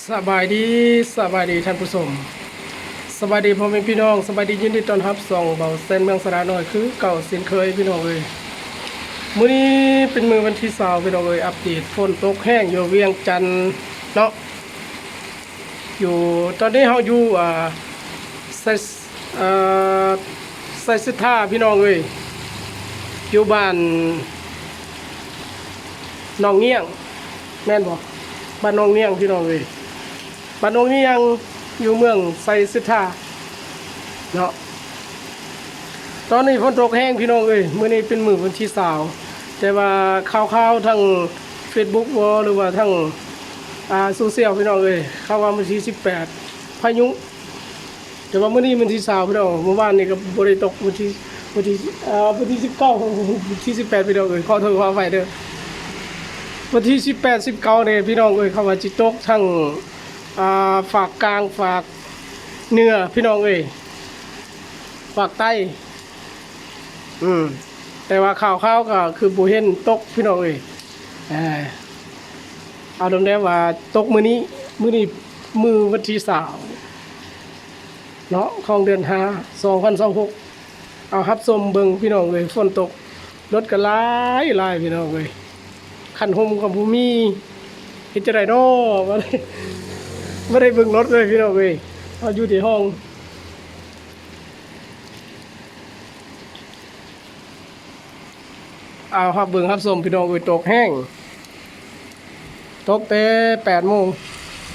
ສະບາຍດີ, ສະບາຍດີທ່ານຜູ້ຊົມ, ສະບາຍດີພໍ່ແມ່ພີ່ນ້ອງ, ສະບາຍດີ, ຍິນດີຕ້ອນຮັບຊ່ອງເບົາແຊນເມືອງສະຫຼາດນ້ອຍຄືເກົ່າເຊັ່ນເຄີຍພີ່ນ້ອງເອີຍ. ມື້ນີ້ເປັນມື້ວັນທີຊາວພີ່ນ້ອງເອີຍ, ອັບເດດຝົນຕົກແຮງຢູ່ວຽງຈັນເນາະ. ຢູ່ ຕອນນີ້ເຮົາຢູ່ ອ່າ ໄຊ ອ່າ ໄຊເສດຖາພີ່ນ້ອງເອີຍ, ຢູ່ບ້ານໜອງງຽງ ແມ່ນບໍ່? ບ້ານໜອງງຽງພີ່ນ້ອງເອີຍ, ບ້ານໜອງງຽງ ຢູ່ເມືອງໄຊເສດຖາເນາະ. ຕອນນີ້ຝົນຕົກແຮງພີ່ນ້ອງເອີຍ, ມື້ນີ້ເປັນມື້ວັນທີຊາວ ແຕ່ວ່າຂ່າວໆທາງເຟສບຸກບໍ ຫຼືວ່າທາງ ອ່າ ໂຊຊຽວພີ່ນ້ອງເອີຍ, ເຂົາວ່າວັນທີສິບແປດ ພາຍຸ ແຕ່ວ່າມື້ນີ້ວັນທີຊາວພີ່ນ້ອງ, ມື້ວານນີ້ກໍບໍ່ໄດ້ຕົກ. ວັນທີ ວັນທີ ເອີ ວັນທີສິບເກົ້າ ວັນທີສິບແປດພີ່ນ້ອງເອີຍ, ຂໍໂທດຂໍອະໄພເດີ. ວັນທີສິບແປດ ສິບເກົ້ານີ້ພີ່ນ້ອງເອີຍ, ເຂົາວ່າຊິຕົກທາງ ອ່າ ຟາກກາງ ຟາກເໜືອພີ່ນ້ອງເອີຍ, ຟາກໃຕ້. ອືມ ແຕ່ວ່າຂ່າວໆກໍຄືບໍ່ເຫັນຕົກພີ່ນ້ອງເອີຍ. ເອີ ເອົານຳແດ່ວ່າຕົກມື້ນີ້, ມື້ນີ້ມື້ວັນທີຊາວເນາະ ຂອງເດືອນຫ້າ ສອງພັນຊາວຫົກ. ເອົາ ຮັບຊົມເບິ່ງພີ່ນ້ອງເອີຍ, ຝົນຕົກ ລົດກໍຫຼາຍໆພີ່ນ້ອງເອີຍ, ຄັນຮົ່ມກໍບໍ່ມີ, ເຮັດຈັ່ງໃດເນາະ? ບໍ່ໄດ້ ບໍ່ໄດ້ເບິ່ງລົດເລີຍພີ່ນ້ອງເອີຍ, ເຮົາຢູ່ທີ່ຫ້ອງ. ເອົາ ຮັບເບິ່ງຮັບຊົມພີ່ນ້ອງເອີຍ, ຕົກແຮງ, ຕົກແຕ່ແປດໂມງ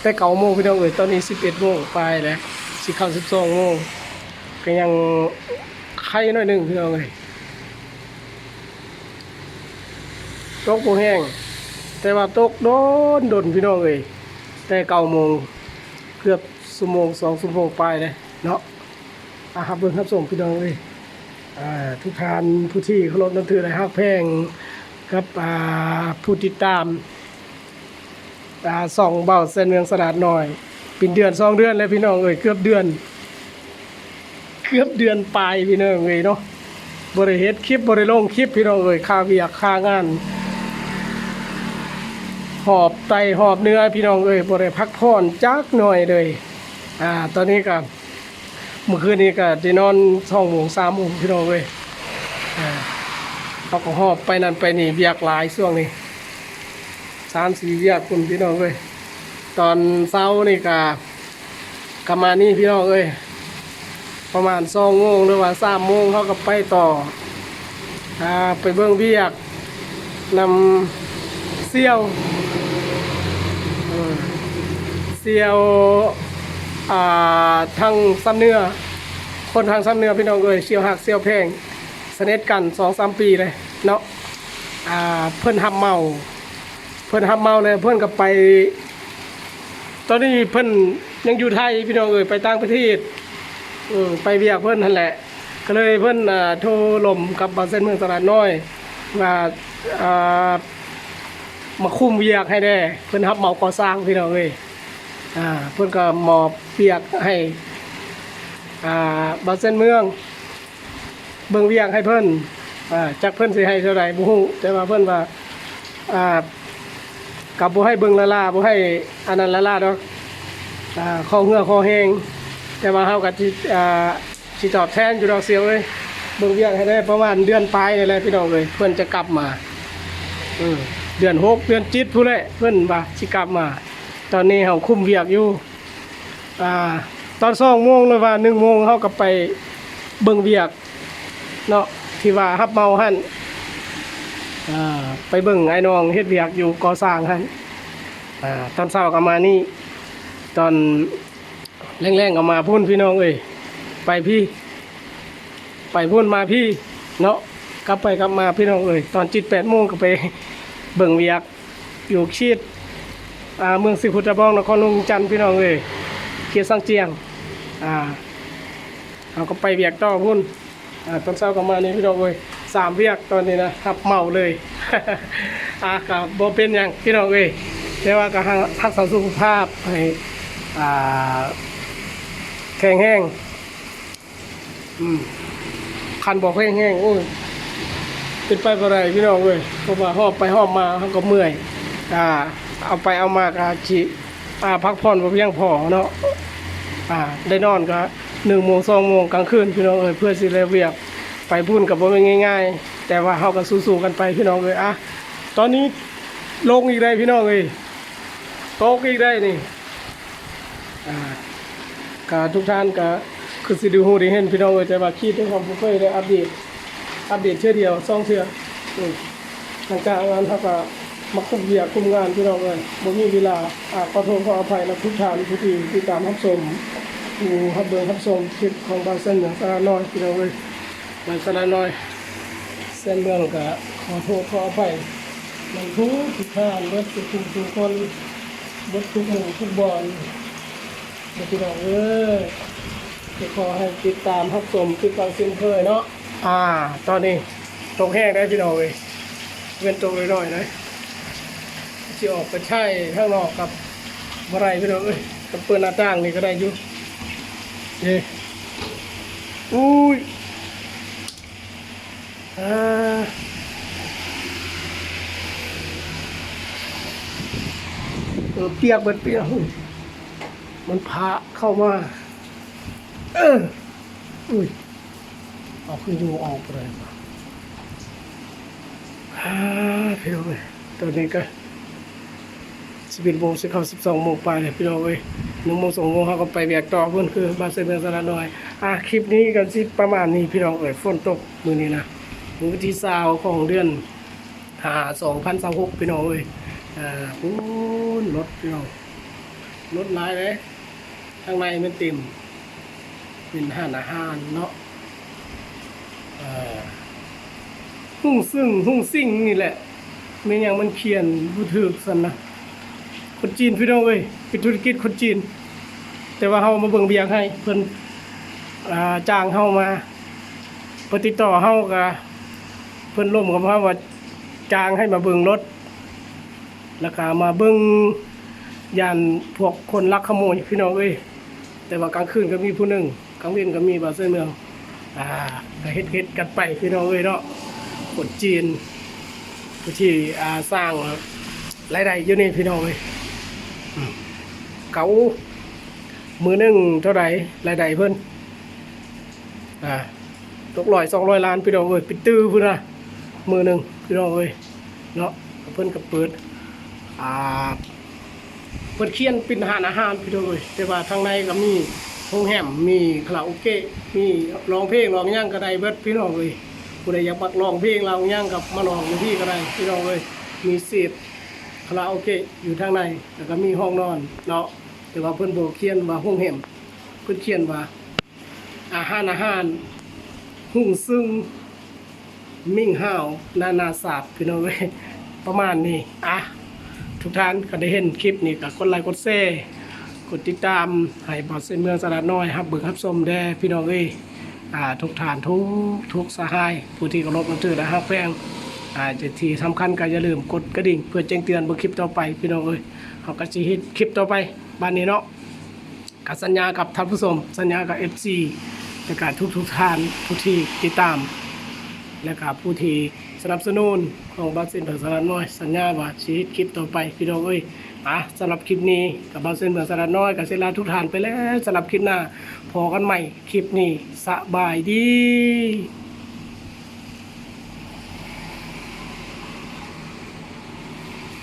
ແຕ່ເກົ້າໂມງພີ່ນ້ອງເອີຍ, ຕອນນີ້ສິບເອັດໂມງປາຍແລ້ວ, ຊິເຂົ້າສິບສອງໂມງ, ກໍຍັງໄຄໜ້ອຍໜຶ່ງພີ່ນ້ອງເອີຍ. ຕົກບໍ່ແຮງ ແຕ່ວ່າຕົກດົນໆພີ່ນ້ອງເອີຍ, ແຕ່ເກົ້າໂມງ ເກືອບຊົ່ວໂມງ ສອງຊົ່ວໂມງປາຍແລ້ວເນາະ. ອ່າ ຮັບເບິ່ງຮັບຊົມພີ່ນ້ອງເອີຍ, ອ່າ ທຸກທ່ານຜູ້ທີ່ເຄົາລົບນັບຖື ແລະ ຮັກແພງກັບ ອ່າ ຜູ້ຕິດຕາມ ອ່າ ຊ່ອງເບົາແຊນເມືອງສະຫຼາດນ້ອຍ, ເປັນເດືອນສອງເດືອນແລ້ວພີ່ນ້ອງເອີຍ, ເກືອບເດືອນ ເກືອບເດືອນປາຍພີ່ນ້ອງເອີຍເນາະ, ບໍ່ໄດ້ເຮັດຄລິບ ບໍ່ໄດ້ລົງຄລິບພີ່ນ້ອງເອີຍ, ຄາວຽກຄາງານ ຫອບໃຕ້ຫອບເໜືອພີ່ນ້ອງເອີຍ, ບໍ່ໄດ້ພັກຜ່ອນຈັກໜ້ອຍເລີຍ. ອ່າ ຕອນນີ້ກໍ ມື້ຄືນນີ້ກໍໄດ້ນອນສອງໂມງ ສາມໂມງພີ່ນ້ອງເອີຍ. ເຮົາກໍຫອບໄປນັ້ນໄປນີ້, ວຽກຫຼາຍຊ່ວງນີ້ ສາມສີ່ວຽກພຸ້ນພີ່ນ້ອງເອີຍ. ຕອນເຊົ້ານີ້ກໍ ກະມານີ້ພີ່ນ້ອງເອີຍ, ປະມານສອງໂມງ ຫຼືວ່າສາມໂມງ ເຮົາກໍໄປຕໍ່ ອ່າ ໄປເບິ່ງວຽກນຳສ່ຽວ ເອີ ສ່ຽວ ອ່າ ທາງຊຳເໜືອ, ຄົນທາງຊຳເໜືອພີ່ນ້ອງເອີຍ, ສ່ຽວຮັກສ່ຽວແພງ ສະໜິດກັນສອງສາມປີເລີຍເນາະ. ອ່າ ເພິ່ນຮັບເໝົາ ເພິ່ນຮັບເໝົາແລ້ວ ເພິ່ນກໍໄປ, ຕອນນີ້ເພິ່ນຍັງຢູ່ໄທພີ່ນ້ອງເອີຍ, ໄປຕ່າງປະເທດ ເອີ ໄປວຽກເພິ່ນຫັ້ນແຫຼະ. ກໍເລີຍເພິ່ນ ອ່າ ໂທລົມກັບບ່າວແຊນເມືອງຕະຫຼາດນ້ອຍວ່າ ອ່າ ມາຄຸມວຽກໃຫ້ແດ່, ເພິ່ນຮັບເໝົາກໍ່ສ້າງພີ່ນ້ອງເອີຍ. ອ່າ ເພິ່ນກໍມອບວຽກໃຫ້ ອ່າ ບ່າວແຊນເມືອງ ເບິ່ງວຽກໃຫ້ເພິ່ນ. ອ່າ ຈັກເພິ່ນຊິໃຫ້ເທົ່າໃດບໍ່ຮູ້, ແຕ່ວ່າເພິ່ນວ່າ ອ່າ ກໍບໍ່ໃຫ້ເບິ່ງລ້າໆ ບໍ່ໃຫ້ອັນນັ້ນລ້າໆດອກ, ອ່າ ຂໍເຫື່ອຂໍແຮງ, ແຕ່ວ່າເຮົາກໍຊິ ອ່າ ຊິຕອບແທນຢູ່ດອກສ່ຽວເອີຍ. ເບິ່ງວຽກໃຫ້ແດ່ ປະມານເດືອນປາຍນີ້ແຫຼະພີ່ນ້ອງເອີຍ, ເພິ່ນຈະກັບມາ ເອີ ເດືອນຫົກ ເດືອນເຈັດພຸ້ນແຫຼະ ເພິ່ນວ່າຊິກັບມາ. ຕອນນີ້ເຮົາຄຸມວຽກຢູ່ ອ່າ ຕອນສອງໂມງ ຫຼືວ່າໜຶ່ງໂມງ ເຮົາກໍໄປເບິ່ງວຽກເນາະ ທີ່ວ່າຮັບເໝົາຫັ້ນ ອ່າ ໄປເບິ່ງອ້າຍນ້ອງເຮັດວຽກຢູ່ກໍ່ສ້າງຫັ້ນ. ອ່າ ຕອນເຊົ້າກໍມານີ້, ຕອນແລງໆກໍມາພຸ້ນພີ່ນ້ອງເອີຍ, ໄປພີ້ ໄປພຸ້ນມາພີ້ເນາະ, ກັບໄປກັບມາພີ່ນ້ອງເອີຍ. ຕອນເຈັດແປດໂມງກໍໄປເບິ່ງວຽກ ຢູ່ເຂດ ອ່າ ເມືອງສີພູຕາບອງ ນະຄອນຫຼວງວຽງຈັນ ພີ່ນ້ອງເອີຍ, ເຂດຊາງຈຽງ. ອ່າ ເຮົາກໍໄປວຽກຕໍ່ພຸ້ນ. ອ່າ ຕອນເຊົ້າກໍມານີ້ ພີ່ນ້ອງເອີຍ, ສາມວຽກຕອນນີ້ນະ ຮັບເໝົາເລີຍ. ອ່າ ກໍບໍ່ເປັນຫຍັງ ພີ່ນ້ອງເອີຍ, ແຕ່ວ່າກໍຮັກ ຮັກສາສຸຂະພາບໃຫ້ ອ່າ ແຂງແຮງ. ອືມ ຄັນບໍ່ແຂງແຮງ ໂອ້ຍ ເປັນໄປບໍ່ໄດ້ພີ່ນ້ອງເອີຍ, ເພາະວ່າຫອບໄປຫອບມາເຮົາກໍເມື່ອຍ. ອ່າ ເອົາໄປເອົາມາກໍຊິ ອ່າ ພັກຜ່ອນບໍ່ພຽງພໍເນາະ ອ່າ ໄດ້ນອນກໍໜຶ່ງໂມງ ສອງໂມງກາງຄືນພີ່ນ້ອງເອີຍ ເພື່ອຊິແລ່ວຽກໄປພຸ້ນກໍບໍ່ແມ່ນງ່າຍໆ ແຕ່ວ່າເຮົາກໍສູ້ໆກັນໄປພີ່ນ້ອງເອີຍ. ອ່າ ຕອນນີ້ລົງອີກແລ້ວພີ່ນ້ອງເອີຍ ຕົກອີກແລ້ວນີ້. ອ່າ ກະທຸກທ່ານກະຄືຊິໄດ້ຮູ້ໄດ້ເຫັນພີ່ນ້ອງເອີຍ ແຕ່ວ່າຄລິບເຮົາບໍ່ເຄີຍໄດ້ອັບເດດ ອັບເດດເທື່ອດຽວສອງເທື່ອ. ອືມ ຫຼັງຈາກນັ້ນເຮົາກະມາຄຸມວຽກຄຸມງານພີ່ນ້ອງເອີຍ ບໍ່ມີເວລາ. ອ່າ ຂໍໂທດຂໍອະໄພນຳທຸກທ່ານຜູ້ທີ່ຕິດຕາມຮັບຊົມ ຜູ້ຮັບເບິ່ງຮັບຊົມຄລິບຂອງບ່າວແຊນເມືອງສະຫຼາດນ້ອຍພີ່ນ້ອງເອີຍ. ບ້ານສະຫຼາດນ້ອຍ ແຊນເມືອງກະຂໍໂທດຂໍອະໄພນຳທຸກໆທ່ານເບິດທຸກຜູ້ທຸກຄົນ ເບິດທຸກໝູ່ທຸກບ່ອນເດີພີ່ນ້ອງເອີຍ. ກໍຂໍໃຫ້ຕິດຕາມຮັບຊົມຄືເກົ່າເຊັ່ນເຄີຍເນາະ. ອ່າ ຕອນນີ້ຕົກແຮງໄດ໋ພີ່ນ້ອງເອີຍ ເວັ້ນຕົກໜ້ອຍໆໄດ໋. ຊິອອກໄປຖ່າຍທາງນອກກັບບໍ່ໄດ້ພີ່ນ້ອງເອີຍ ກັບເປີດໜ້າຕ່າງນີ້ກໍໄດ້ຢູ່ເດ້. ອຸ້ຍ ອ່າ ເອີ ປຽກເບິດ ປຽກ ມັນພະເຂົ້າມາ ເອີ ອຸ້ຍ ເອົາຄືຢູ່ອອກບໍ່ໄດ້ວະ. ອ່າ ພີ່ນ້ອງເອີຍ ຕອນນີ້ກໍສິບເອັດໂມງ ຊິເຂົ້າສິບສອງໂມງປາຍແລ້ວພີ່ນ້ອງເອີຍ. ໜຶ່ງໂມງ ສອງໂມງ ເຮົາກໍໄປວຽກຕໍ່ພຸ້ນ ຄືບ້ານເຊເມືອງສະຫຼາດນ້ອຍ. ອ່າ ຄລິບນີ້ກໍຊິປະມານນີ້ພີ່ນ້ອງເອີຍ. ຝົນຕົກມື້ນີ້ນະ ມື້ວັນທີຊາວຂອງເດືອນຫ້າ ສອງພັນຊາວຫົກ ພີ່ນ້ອງເອີຍ. ອ່າ ພຸ້ນ ລົດພີ່ນ້ອງ ລົດຫຼາຍເດ້ ທາງໃນແມ່ນເຕັມ ເປັນຮ້ານອາຫານເນາະ. ເອີ ຮຸ່ງຊຶງ ຮຸ່ງຊິງນີ້ແຫຼະ ແມ່ນຫຍັງມັນຂຽນບໍ່ຖືກຊັ້ນນະ. ຄົນຈີນພີ່ນ້ອງເອີຍ ເປັນທຸລະກິດຄົນຈີນ ແຕ່ວ່າເຮົາມາເບິ່ງວຽກໃຫ້ເພິ່ນ ອ່າ ຈ້າງເຮົາມາ ເພິ່ນຕິດຕໍ່ເຮົາ ກະເພິ່ນລົມກັບເຮົາວ່າຈ້າງໃຫ້ມາເບິ່ງລົດ ແລ້ວກະມາເບິ່ງຢ້ານພວກຄົນລັກຂະໂມຍພີ່ນ້ອງເອີຍ. ແຕ່ວ່າກາງຄືນກໍມີຜູ້ໜຶ່ງ ກາງເວັນກໍມີບ່າວເຊີນເມືອງ. ອ່າ ກໍເຮັດໆກັນໄປພີ່ນ້ອງເອີຍເນາະ. ຄົນຈີນຜູ້ທີ່ ອ່າ ສ້າງລາຍໄດ້ຢູ່ນີ້ພີ່ນ້ອງເອີຍ. ອືມ ເຂົາມື້ໜຶ່ງເທົ່າໃດລາຍໄດ້ເພິ່ນ ອ່າ ຕົກຮ້ອຍສອງຮ້ອຍລ້ານພີ່ນ້ອງເອີຍ ເປັນຕື້ພຸ້ນນະ ມື້ໜຶ່ງພີ່ນ້ອງເອີຍເນາະ. ເພິ່ນກໍເປີດ ອ່າ ເພິ່ນຂຽນເປັນຮ້ານອາຫານພີ່ນ້ອງເອີຍ ແຕ່ວ່າທາງໃນກໍມີໂຮງແຮມ ມີຄາຣາໂອເກະ ມີຮ້ອງເພງຮ້ອງຫຍັງກໍໄດ້ເບິດພີ່ນ້ອງເອີຍ. ຜູ້ໃດຢາກມັກຮ້ອງເພງລາວຫຍັງກໍມາຮ້ອງຢູ່ພີ້ກໍໄດ້ພີ່ນ້ອງເອີຍ. ມີເຊຟຄາຣາໂອເກະຢູ່ທາງໃນ ແລ້ວກໍມີຫ້ອງນອນເນາະ ແຕ່ວ່າເພິ່ນບໍ່ຂຽນວ່າໂຮງແຮມ ເພິ່ນຂຽນວ່າ ອາຫານ ອາຫານ ຮຸ່ງຊຶງ ມິງຮາວ ນານາຊາດ ພີ່ນ້ອງເອີຍ ປະມານນີ້. ອ່ະ ທຸກທ່ານກໍໄດ້ເຫັນຄລິບນີ້ ກໍກົດໄລກົດແຊ ກົດຕິດຕາມໃຫ້ບ່າວເຊນເມືອງສະຫຼາດນ້ອຍ ຮັບເບິ່ງຮັບຊົມແດ່ພີ່ນ້ອງເອີຍ. ອ່າ ທຸກທ່ານ ທຸກ ທຸກສະຫາຍ ຜູ້ທີ່ເຄົາລົບນັບຖື ແລະ ຮັກແພງ ອ່າ ທີ່ສຳຄັນກໍຢ່າລືມກົດກະດິ່ງ ເພື່ອແຈ້ງເຕືອນເບິ່ງຄລິບຕໍ່ໄປພີ່ນ້ອງເອີຍ. ເຮົາກໍຊິເຮັດຄລິບຕໍ່ໄປບາດນີ້ເນາະ. ກໍສັນຍາກັບທ່ານຜູ້ຊົມ ສັນຍາກັບເອັຟຊີ ແລະກະທຸກໆທ່ານ ຜູ້ທີ່ຕິດຕາມ ແລະກະຜູ້ທີ່ສະໜັບສະໜູນຂອງບ່າວເຊນເມືອງສະຫຼາດນ້ອຍ ສັນຍາວ່າຊິເຮັດຄລິບຕໍ່ໄປພີ່ນ້ອງເອີຍ. ອ່ະ ສຳລັບຄລິບນີ້ກໍບ່າວເຊນເມືອງສະຫຼາດນ້ອຍກໍຊິລາທຸກທ່ານໄປແລ້ວ. ສຳລັບຄລິບໜ້າພໍ້ກັນໃໝ່. ຄລິບນີ້ສະບາຍດີ.